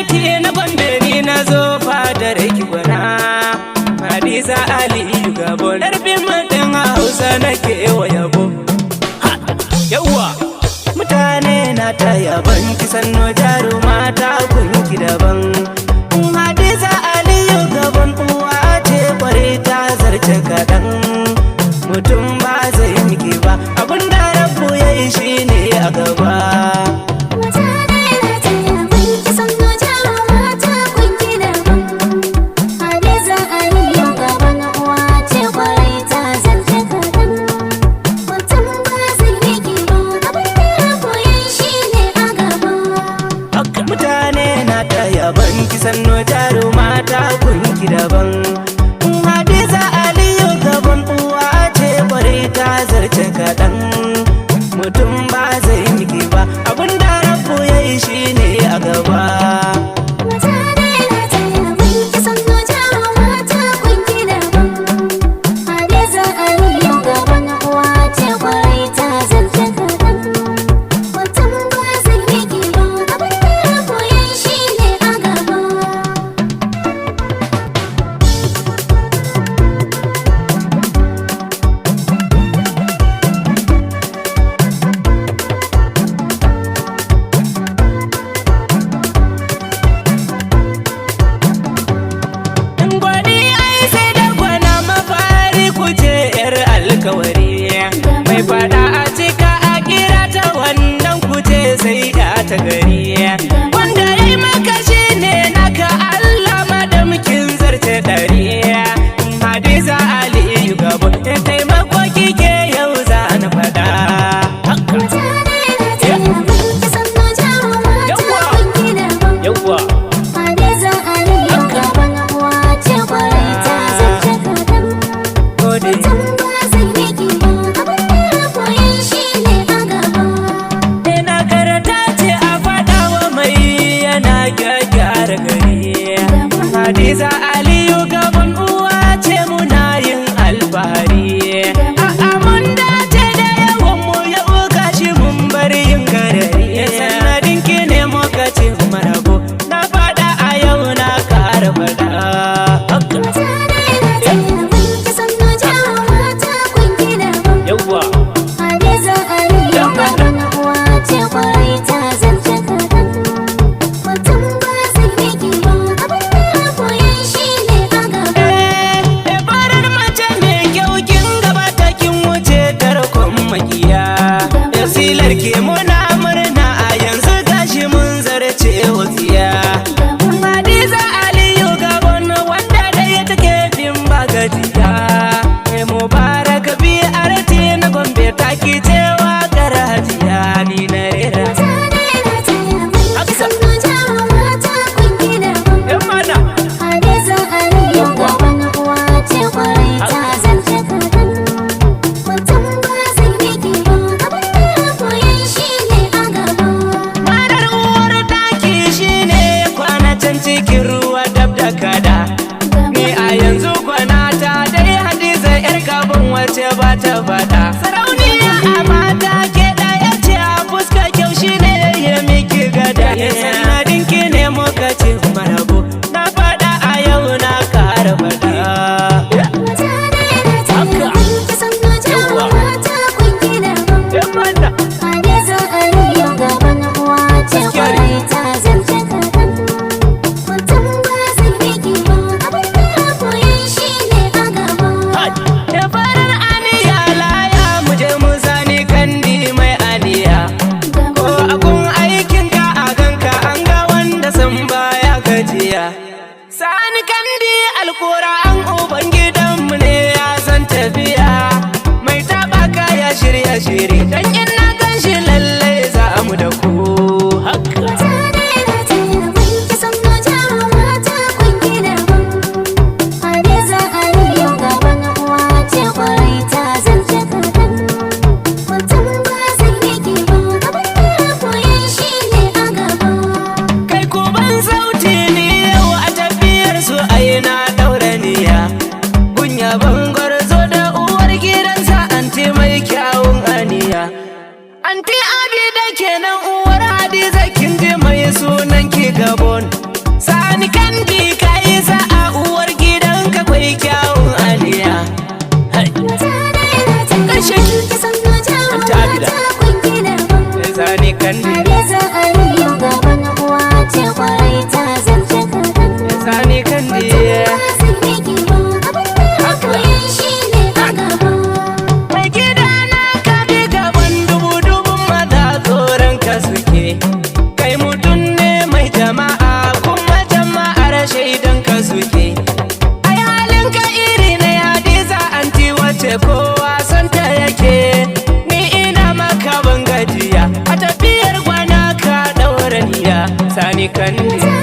BRT na Gombe, ni na zo fadar ki gwana. Hadiza Aliyu Gabon, ɗarfin ɗin Hausa nake wa yabo. Yawwa! Mutane na ta yaban ki, sanno jaruma ta kunki daban. Hadiza Aliyu Gabon uwa ce kwarai, ta zarce kaɗan. Mutum ba zai miki ba, abinda Rabbu ya yi shine a gaba. Mutane na ta yaban ki, sannu jaruma ta kunki daban. Hadiza Aliyu Gabon uwa ce kwarai, ta zarce kaɗan. Mutum ba zai miki ba, abin da Rabbu ya yi shi ne a gaba. Mutane na ta yaban ki, sanno jaruma ta kunki daban. Hadiza Aliyu Gabon uwa ce kwarai, ta zarce kaɗan. Mutum ba zai miki ba, abinda Rabbu ya yi shine a gaba. Mutane na ta yaban ki, sannu jaruma ta kunki daban. Hadiza Aliyu Gabon uwa ce kwarai, ta zarce kaɗan. Mutum ba zai miki ba, abin da Rabbu ya yi shi ne a gaba. Gwani ai sai da gwana, mafari kuce yar alkawari. Mai fada a cika a kira ta wannan kuce sai ya ta gari. Wanda ya yi maka shi ne naka, Allah madamkin zarce ɗari. Hadiza Aliyu Gabon, taimako kike yau za na faɗa. Mutane na ta yaban ki, sannu jaruma ta kunki daban. Yawwa! Hadiza Aliyu Gabon uwa ce kwarai, ta zarce kaɗan. Gode. Mutum ba zai miki ba, abin da Rabbu ya yi shi ne a gaba. Nagarta ce a faɗa wa mai yana gyaggyara gari. Hadiza Aliyu Gabon uwa ce, muna yin alfahari. A'a, mun dace da yawan mu yau gashi mun bari yin garari. Sanadin ki ne muka ce marabo, na faɗa a yau na ƙara faɗa. Mutane na ta yaban ki, sannu jaruma ta kunki daban. Yawwa! Hadiza Aliyu Gabon uwa ce kwarai, ta zarce kaɗan. Mutum ba zai miki ba, abin da Rabbu ya yi shi ne a gaba. Eh, farar mace mai kyau, kin gabata kin wuce tarkon makiya. Silar ke muna murna a yanzu gashi mun zarce wutsiya. Hadiza Aliyu Gabon wanda ɗaya take bin ba gajiya. Mai Mubarak BRT na Gombe ta ki cewa hajiya ni na rera. Mutane na ta yaban ki, sannu jaruma ta kunki daban. Yan mana. Hadiza Aliyu Gabon uwa ce kwarai, ta zarce kaɗan. Mutum ba zai miki ba, abin da Rabbu ya yi shi ne a gaba. Marar uwar daki shine kwana can cikin ruwa dab da kada. Ni a yanzu kwana ta dai Hadiza yar gaban wace ba ta fada. Sarauniya a mata ke ɗaya ce a fuska, kyau shine ya miki gada. Sanadin ki ne muka ce marabo, na fada a yau na kara fada. Mutane na ta yaban ki, sannu jaruma ta kunki daban. Yan mata. Hadiza Aliyu Gabon uwa ce kwarai, ta zarce kaɗan. Mutum ba zai miki ba, abin da Rabbu ya yi shi ne a gaba. Da farar aniya laya mu je mu sani kandi mai aniya. Ko akun aikin ka a ganka an ga wanda san baya gajiya. Sani Kandi alkora an ubangidanmu ne ya san tafiya. Mai taɓa kaya shirya shiri dan in na gan shi lallai za mu da ku. Haka. Mutane na ta yaban ki, sannu jaruma ta kunki daban. Hadiza Aliyu Gabon uwa ce kwarai, ta zarce kaɗan. Mutum ba zai miki ba, abin da Rabbu ya yi shi ne a gaba. Kai ku ban sauti, ni yau a tafiyar su ai na daura niyya. Gunya bangwarzo da uwar gidansa anti mai kyawun aniya. Anti Abida kenan, uwar Hadiza, kin ji mai sunan ki Gabon. Sani Kandi. Hadiza Aliyu gaban uwa ce kwarai ta zance kaɗan. Sani Kandi. Mutum ba zai miki ba, abin da aka yi shi ne a gaba. Mai gida na ka bi gaban dubu dubun maza tsoron ka suke. Kai mutum ne mai jama'a, kuma jama'ar shaidan ka suke. Ai halin ka iri ne, Hadiza anti, wace kowa santa yake. Ni ina maka ban gajiya, a tafiyar gwana ka daura niya, Sani Kandi.